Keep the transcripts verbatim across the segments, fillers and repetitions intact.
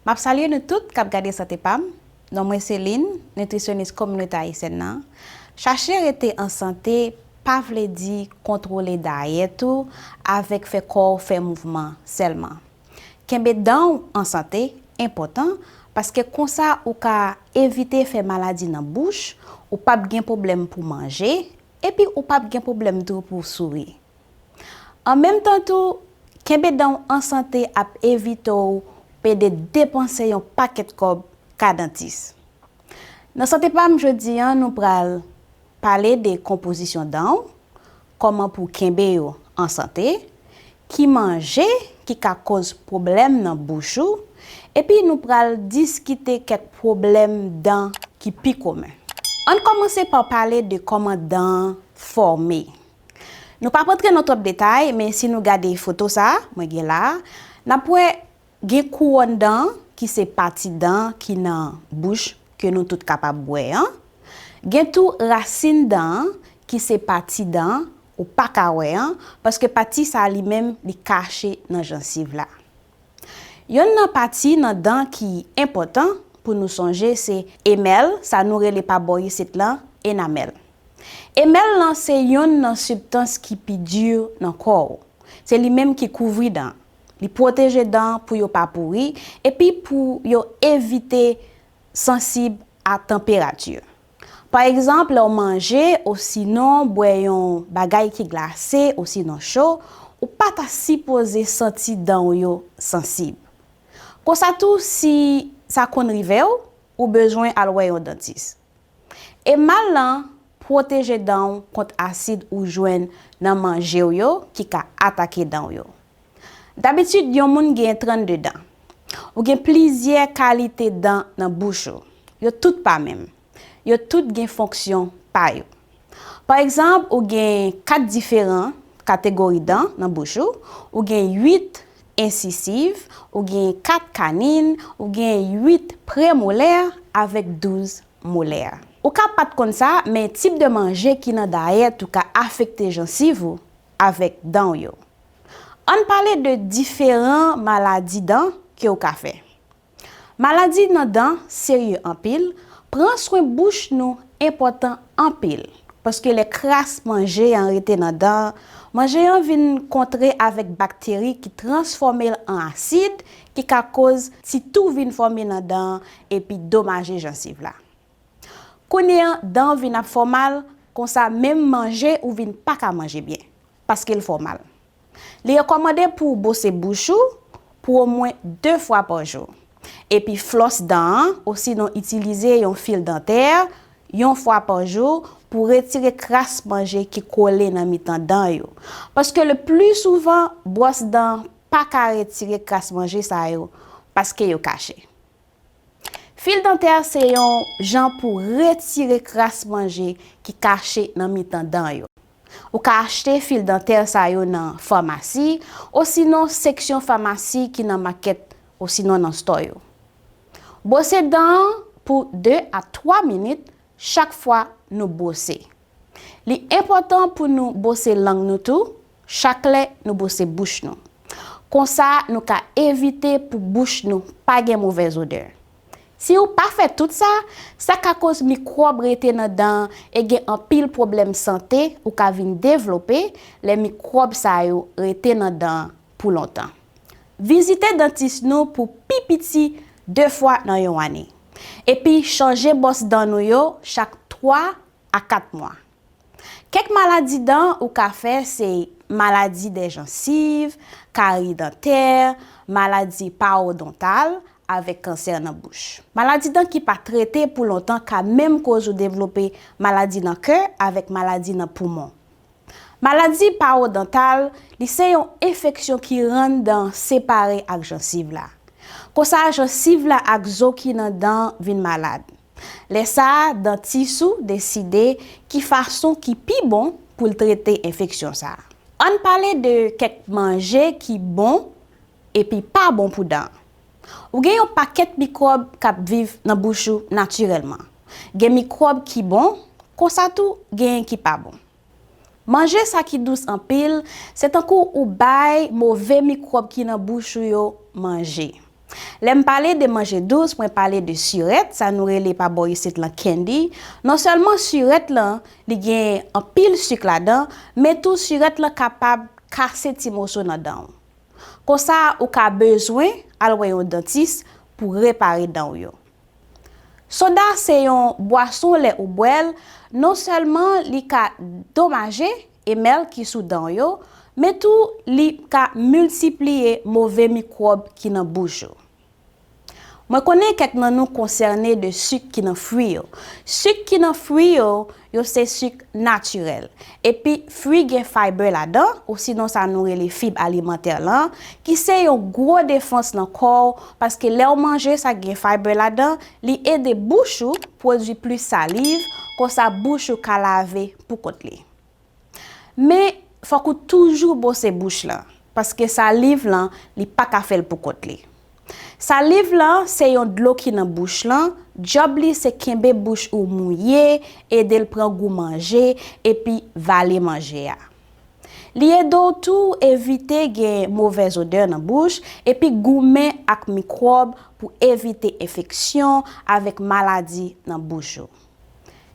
M ap salye nou tout k ap gade Sante Pam. Non mwen se Lynn, nitrisyonis kominote ayisyèn nan. Chache rete an sante pa vle di kontwole dayèt ou avèk fè kò w fè mouvman sèlman. Kenbe dan w an sante enpòtan, paske konsa ou ka evite fè maladi nan bouch, ou p ap gen pwoblèm pou manje, epi ou p ap gen pwoblèm tou pou w souri. An menm tan tou, kenbe dan w an sante ap evite w pede depanse yon pakèt kòb ka dantis. Nan Sante Pam jodi a, nou pral pale de konpozisyon dan w, kòman pou w kenbe yo an sante, ki manje ki ka koz pwoblèm nan bouch ou, epi nou pral diskite kèk pwoblèm dan ki pi komen. Ann kòmanse pa pale de kòman dan an fòme. Nou p ap rantre nan twòp detay, men si nou gade foto sa a mwen gen la a, n ap wè gen kouwòn dan an, ki se pati dan an ki nan bouch ke nou tout kapab wè an. Gen tou rasin dan an, ki se pati dan an ou pa ka wè an, paske pati sa a li menm li kache nan jansiv la. Yonn nan pati nan dan ki enpòtan pou nou sonje se emèl, sa nou rele pa bò isit lan enamèl. Emèl lan se yonn nan sibstans ki pi di nan kò w. Se li menm ki kouvri dan. Li pwoteje dan pou yo pa pouri epi pou yo evite sansib a tanperati. Pa egzanp, lè w manje osinon bwè yon bagay ki glase osinon cho, ou pa ta sipoze santi dan w yo sansib. Konsa tou, si sa konn rive w, ou bezwen al wè yon dantis. Emèl lan pwoteje dan w kont asid ou jwenn nan manje w yo ki ka atake dan w yo. Dabitid, yon moun gen trannde dan. Ou gen plizyè kalite dan nan bouch ou. Yo tout pa menm. Yo tout gen fonksyon pa yo. Pa egzanp, ou gen kat diferan kategori dan nan bouch ou. Ou gen uit ensisiv, ou gen kat kanin, ou gen uit premolè avèk douz molè. Ou ka pa t konn sa, men tip de manje ki nan dayèt ou ka afekte jansiv ou avèk dan w yo. Ann pale de diferan maladi dan ke w ka fè. Maladi nan dan serye anpil, pran swen bouch nou enpòtan anpil, paske lè kras manje an rete nan dan an, manje an vin kontre avèk bakteri ki transfòme l an asid, ki ka koz ti tou vin fòme nan dan an epi domaje jansiv la. Kounye an, dan w vin ap fè w mal, konsa menm manje ou vin pa ka manje byen, paske l fè w mal. Li rekòmande pou w bwose bouch ou pou omwen de fwa pa jou. Epi flòs dan an, osinon itilize yon fil dantè yon fwa pa jou pou retire kras manje ki kole nan mitan dan yo. Paske le pli souvan, bwòs dan pa ka retire kras manje sa yo, paske yo kache. Fil dantè se yon jan pou retire kras manje ki kache nan mitan dan yo. Ou ka achte fil dantè sa yo nan famasi, osinon seksyon famasi ki nan makèt, osinon nan stò yo. Bwose dan an pou de a twa minit chak fwa nou bwose. Li enpòtan pou nou bwose lang nou tou, chak lè nou bwose bouch nou. Konsa, nou ka evite pou bouch nou pa gen movèz odè. Si ou pa fè tout sa, sa ka koz mikwòb rete nan dan an e gen anpil pwoblèm sante ou ka vin devlope lè mikwòb sa yo rete nan dan an pou lontan. Vizite dantis nou pou pi piti de fwa nan yon ane. Epi chanje bwòs dan nou yo chak twa a kat mwa. Kèk maladi dan ou ka fè se maladi dè jansiv, kari dantè, maladi parodontal, avèk kansè nan bouch. Maladi dan ki pa trete pou lontan ka menm koz ou devlope maladi nan kè avèk maladi nan poumon. Maladi parodontal, li se yon enfeksyon ki rann dan separe ak jansiv la. Konsa, jansiv la ak zo ki nan dan vin malad. Lè sa a, dantis ou deside ki fason ki pi bon pou l trete enfeksyon sa a. Ann pale de kèk manje ki bon epi pa bon pou dan. Ou gen yon pakèt mikwòb k ap viv nan bouch ou natirèlman. Gen mikwòb ki bon, konsa tou genyen ki pa bon. Manje sa ki dous anpil, se tankou ou bay move mikwòb ki nan bouch ou yo manje. Lè m pale de manje dous, mwen pale de sirèt, sa nou rele pa bò isit lan candy. Non sèlman sirèt lan, li gen anpil sik ladan, men tou sirèt lan kapab kase ti moso nan dan w. Konsa, ou ka bezwen al wè yon dantis pou repare dan w yo. Soda se yon bwason, lè ou bwè l, non sèlman li ka domaje emèl ki sou dan w yo, men tou li ka miltipliye move mikwòb ki nan bouch ou. Mwen konnen kèk nan nou konsène de sik ki nan fwi yo. Sik ki nan fwi yo, yo se sik natirèl. Epi fwi gen fayba ladan, osinon sa nou rele fib alimantè lan, ki se yon gwo defans nan kò w, paske lè w manje sa gen fayba ladan, li ede bouch ou pwodui plis saliv, konsa bouch ou ka lave pou kont li. Men, fòk ou toujou bwose bouch lan, paske saliv lan, li pa ka fè l pou kont li. Saliv lan se yon dlo ki nan bouch lan, djòb li se kenbe bouch ou mouye, ede l pran gou manje, epi vale manje a. Li ede w tou evite gen movèz odè nan bouch, epi goumen ak mikwòb pou evite enfeksyon avèk maladi nan bouch ou.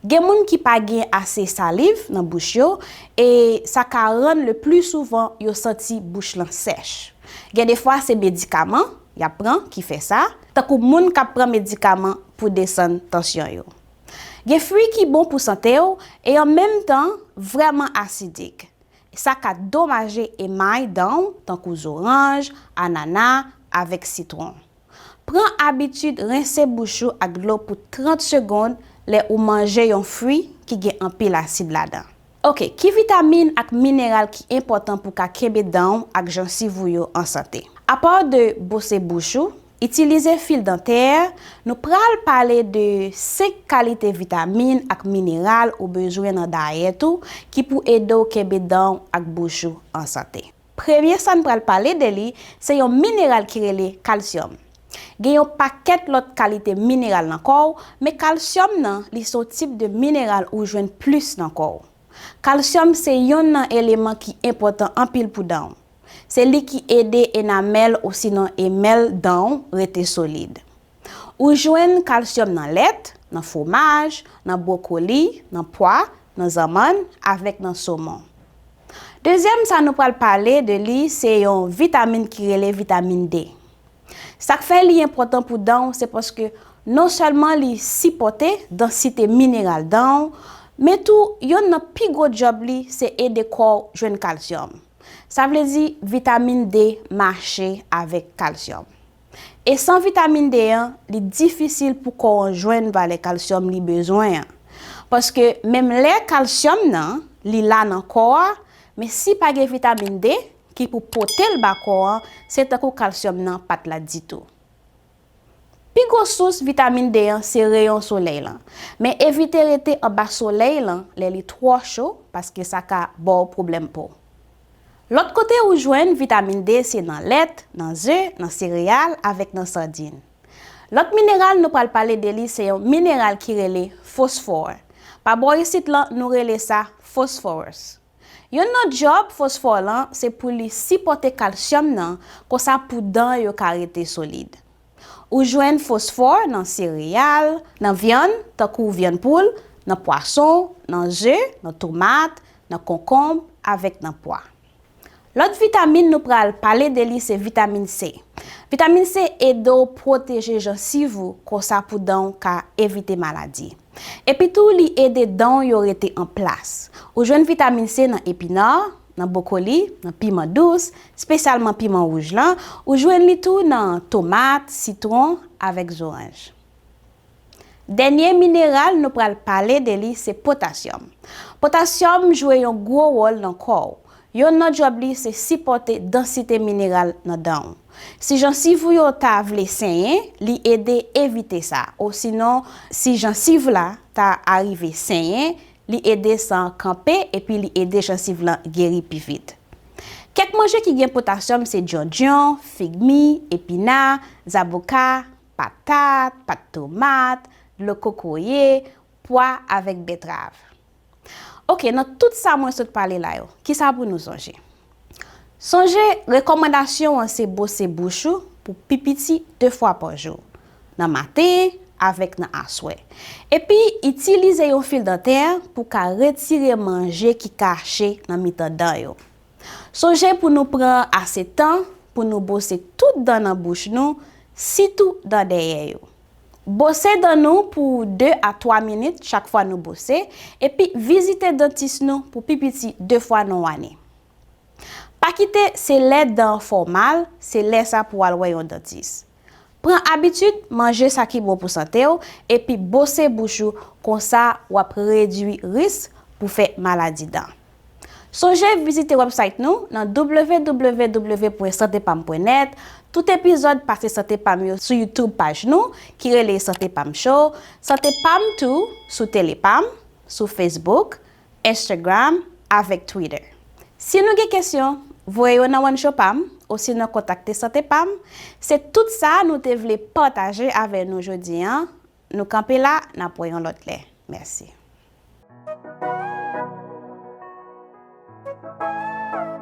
Gen moun ki pa gen ase saliv nan bouch yo, e sa ka rann le pli souvan yo santi bouch lan sèch. Gen defwa se medikaman y ap pran ki fè sa, tankou moun k ap pran medikaman pou desann tansyon yo. Gen fwi ki bon pou sante w e an menm tan vrèman asidik. Sa ka domaje emay dan w, tankou zoranj, anana, avèk sitwon. Pran abitid rense bouch ou ak dlo pou trant segonn lè ou manje yon fwi ki gen anpil asid ladan. Oke, ki vitamin ak mineral ki enpòtan pou ka kenbe dan w ak jansiv ou yo an sante? Apa de bwose bouch ou, itilize fil dantè, nou pral pale de senk kalite vitamin ak mineral ou bezwen nan dayèt ou ki pou ede w kenbe dan w ak bouch ou an sante. Premye sa n pral pale de li, se yon mineral ki rele kalsyòm. Gen yon pakèt lòt kalite mineral nan kò w, men kalsyòm nan, li se yon tip de mineral ou jwenn plis nan kò w. Kalsyòm se yonn nan eleman ki enpòtan anpil pou dan w. Se li ki ede enamèl osinon emèl dan w rete solid. Ou jwenn kalsyòm nan lèt, nan fwomaj, nan bwokoli, nan pwa, nan zanmann, avèk nan somon. Dezyèm sa nou pral pale de li, se yon vitamin ki rele vitamin D. Sa k fè li enpòtan pou dan w, se paske non sèlman li sipòte dansite mineral dan w, men tou, yonn nan pi gwo djòb li, se ede kò w jwenn kalsyòm. Sa vle di vitamin D mache avèk kalsyòm. E san vitamin D an, li difisil pou kò an jwenn valè kalsyòm li bezwen an. Paske menm lè kalsyòm nan, li la nan kò a, men si pa gen vitamin D ki pou pote l ba kò an, se tankou kalsyòm nan pa t la ditou. Pi gwo sous vitamin D an se reyon solèy lan. Men evite rete anba solèy lan lè li twò cho, paske sa ka ba w pwoblèm po. Lòt kote ou jwenn vitamin D se nan lèt, nan ze, nan sereyal, avèk nan sadin. Lòt mineral nou pral pale de li se yon mineral ki rele fosfò. Pa bò isit lan, nou rele sa fosfòròs. Yonn nan djòb fosfò lan se pou li sipòte kalsyòm nan, konsa pou dan yo ka rete solid. Ou jwenn fosfò nan sereyal, nan vyann, tankou vyann poul, nan pwason, nan ze, nan tomat, nan konkonm, avèk nan pwa. Lòt vitamin nou pral pale de li se vitamin C. Vitamin C ede w pwoteje jansiv ou, konsa pou dan w ka evite maladi. Epi tou, li ede dan w yo rete an plas. Ou jwenn vitamin C nan epina, nan bwokoli, nan piman dous, espesyalman piman wouj lan. Ou jwenn li tou nan tomat, sitwon, avèk zoranj. Dènye mineral nou pral pale de li se potasyòm. Potasyòm jwe yon gwo wòl nan kò w. Yonn nan djòb li se sipòte dansite mineral nan dan w. Si jansiv ou yo ta vle senyen, li ede evite sa. Osinon, si jansiv la ta arive senyen, li ede san an kanpe epi li ede jansiv lan geri pi vit. Kèk manje ki gen potasyòm se dyondyon, figmi, epina, zaboka, patat, pat tomat, dlo kokoye, pwa avèk bètrav. Oke, nan tout sa mwen sot pale la yo, kisa pou nou sonje? Sonje, rekòmandasyon an se bwose bouch ou pou pi piti de fwa pa jou, nan maten avèk nan aswè. Epi, itilize yon fil dantè pou ka retire manje ki kache nan mitan dan yo. Sonje pou nou pran ase tan pou nou bwose tout dan nan bouch nou, sitou dan dèyè yo. Bwose dan nou pou de a twa minit chak fwa nou bwose, epi vizite dantis nou pou pi piti de fwa nan ane. Pa kite se lè dan an fè w mal, se lè sa pou w al wè yon dantis. Pran abitid manje sa ki bon pou sante w, epi bwose bouch ou, konsa w ap redui risk pou fè maladi dan. Sonje vizite website nou nan w w w pwen sante pam pwen nèt. Tout epizòd pase Sante Pam yo sou YouTube paj nou ki rele Sante Pam Show, Sante Pam tou sou Telepam, sou Facebook, Instagram avèk Twitter. Si nou gen kesyon, voye yo nan One Show Pam osinon kontakte Sante Pam. Se tout sa nou te vle pataje avè nou jodi an. Nou kanpe la, n ap wè yon lòt lè. Mèsi.